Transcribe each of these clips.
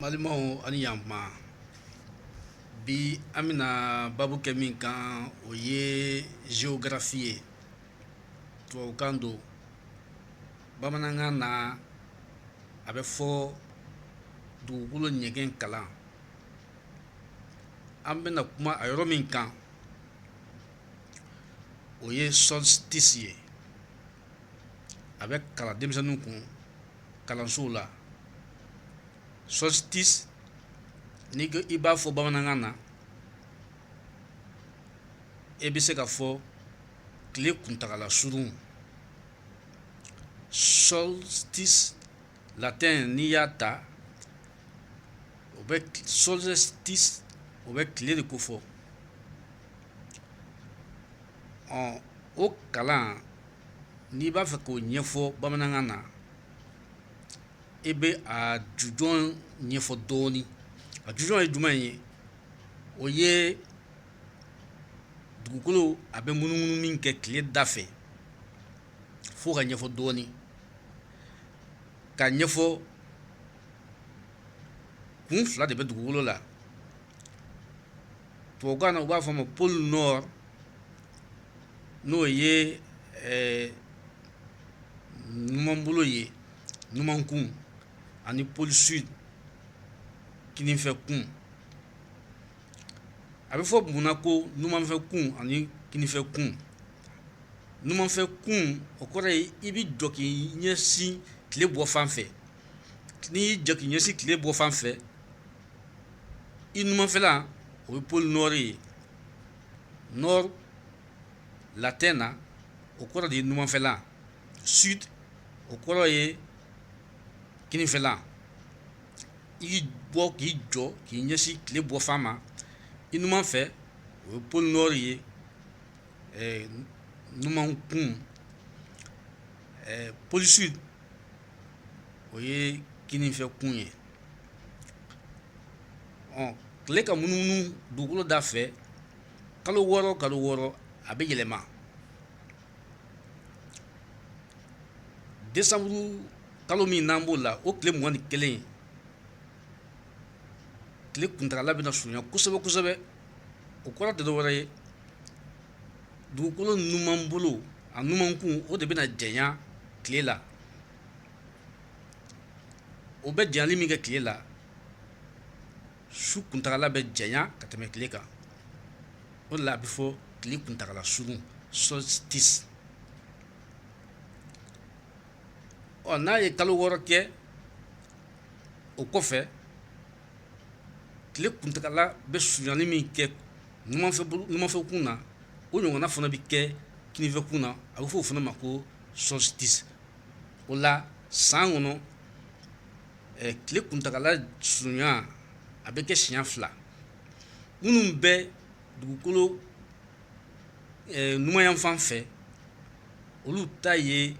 Balimaw, ani yantuma. Bi an bɛna babu kɛ min kan, o ye géographie ye. Tubabukan don, bamanankan na a bɛ fɔ dugukolo ɲɛgɛn kalan. An bɛna kuma a yɔrɔ min kan, o ye solstice ye. A bɛ kalan denmisɛnninw kun kalansow la. Solstice, n'i ko i b'a fɔ bamanankan na, e bɛ se ka fɔ tile kuntagala surun. Solstice latin, n'i y'a ta, o bɛ solstice, o bɛ tile de kofɔ. Ɔ, o kalan, n'i b'a fɛ k'o ɲɛfɔ bamanankan na, i bɛ a jujɔn ɲɛfɔ dɔɔnin. A jujɔn ye jumɛn ye? O ye dugukolo a bɛ munumunu min kɛ tile da fɛ. Fo ka ɲɛfɔ dɔɔnin, ka ɲɛfɔ kun fila de bɛ dugukolo la. Tubabukan na, u b'a fɔ a ma pôle nord, n'o ye numanbolo ye, numankun, ani pôle sud, kininfɛ kun. A bɛ fɔ mun na ko numanfɛ kun ani kininfɛ kun? Numanfɛ kun, o kɔrɔ ye i bɛ jɔ k'i ɲɛsin tile bɔ fan fɛ. N'i y'i jɔ k'i ɲɛsin tile bɔ fan fɛ, i numanfɛla, o ye pôle nord ye. Nord latin na, o kɔrɔ de ye numanfɛla. Sud, o kɔrɔ ye kininfɛla. I k'i bɔ k'i jɔ k'i ɲɛsin tile bɔ fan ma i numan fɛ, o ye pôle nord ye, numankun. Pôle sud, o ye kininfɛ kun ye. Ɔ, tile ka munumunu dugukolo da fɛ kalo 6, kalo 6, a bɛ yɛlɛma. Desanburu kalo min n'an b'o la, o tile 21, tile kuntagala bɛna surunya kosɛbɛ kosɛbɛ. O kɔrɔ tɛ dɔwɛrɛ ye, dugukolo numanbolo, a numankun, o de bɛna janya tile la. O bɛ janyali min kɛ tile la, su kuntagala bɛ janya ka tɛmɛ tile kan. O de la a bɛ fɔ tile kuntagala surun, solstice. Ɔ, n'a ye kalo 6 kɛ, o kɔfɛ tile kuntagala bɛ surunyali min kɛ numanfɛ kun na, o ɲɔgɔnna fana bɛ kɛ kininfɛ kun na. A bɛ fɔ o fana ma ko solstice. O la, san kɔnɔ, tile kuntagala surunya, a bɛ kɛ siɲɛ fila. Minnu bɛ dugukolo numanyanfan fɛ, olu ta ye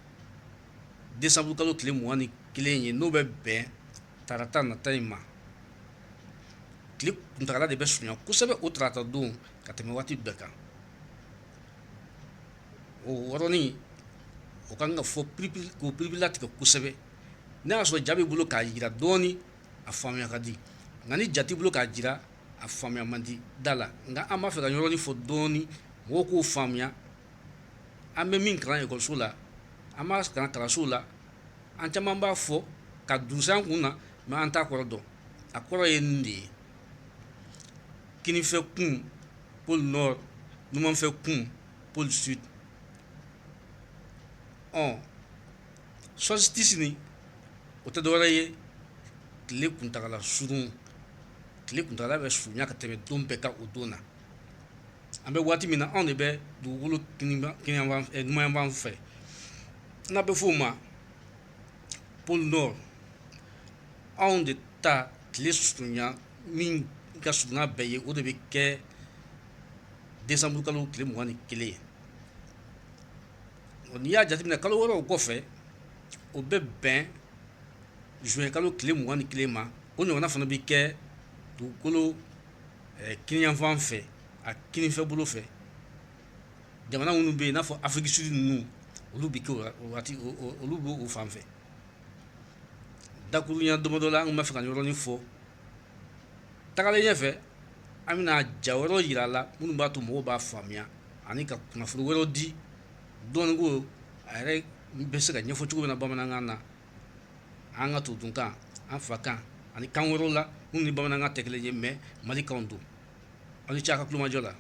desanburu kalo tile 21 ye, n'o bɛ bɛn tarata nata in ma. Tile kuntagala de bɛ surunya kosɛbɛ o tarata don ka tɛmɛ waati bɛɛ kan. O yɔrɔnin, o kan ka fɔ k'o piripirilatigɛ kosɛbɛ. N'a y'a sɔrɔ ja b'i bolo k'a jira dɔɔnin, a faamuya ka di, nka ni ja t'i bolo k'a jira, a faamuya man di da la. Nka an b'a fɛ ka yɔrɔnin fɔ dɔɔnin, mɔgɔw k'o faamuya. An bɛ min kalan ekɔliso la, an b'a kalan kalansow la, an caman b'a fɔ ka dunsan kun na, mais an t'a kɔrɔ dɔn. A kɔrɔ ye nin de ye: kininfɛ kun, pôle nord, numanfɛ kun, pôle sud. Ɔ, solstice nin, o tɛ dɔwɛrɛ ye tile kuntagala surun. Tile kuntagala bɛ surunya ka tɛmɛ don bɛɛ kan o don na. An bɛ waati min na, anw de bɛ dugukolo numanyanfan fɛ, n'a bɛ f'o ma pôle nord. Anw de ta tile surunya min ka surun n'a bɛɛ ye, o de bɛ kɛ desanburu kalo tile 21 ye. N'i y'a jateminɛ, kalo 6 kɔfɛ, o bɛ bɛn zuwɛn kalo tile 21 ma. O ɲɔgɔnna fana bɛ kɛ dugukolo kiniyanfan fɛ, a kininfɛ bolo fɛ. Jamana minnu bɛ yen, i n'a fɔ Afrique Sud ninnu, olu bɛ kɛ o waati, olu bɛ o fan fɛ. Dakurunya damadɔ la, an tun b'a fɛ ka yɔrɔnin fɔ. Tagalen ɲɛfɛ, an bɛna ja wɛrɛw yira a la minnu b'a to mɔgɔw b'a faamuya, ani ka kunnafoni wɛrɛw di dɔnniko a yɛrɛ bɛ se ka ɲɛfɔ cogo min na bamanankan na, an ka todunkan, an fa kan, ani kan wɛrɛw la minnu ni bamanankan tɛ kelen ye, mais Mali kanw don. Aw ni ce a ka tulomajɔ la.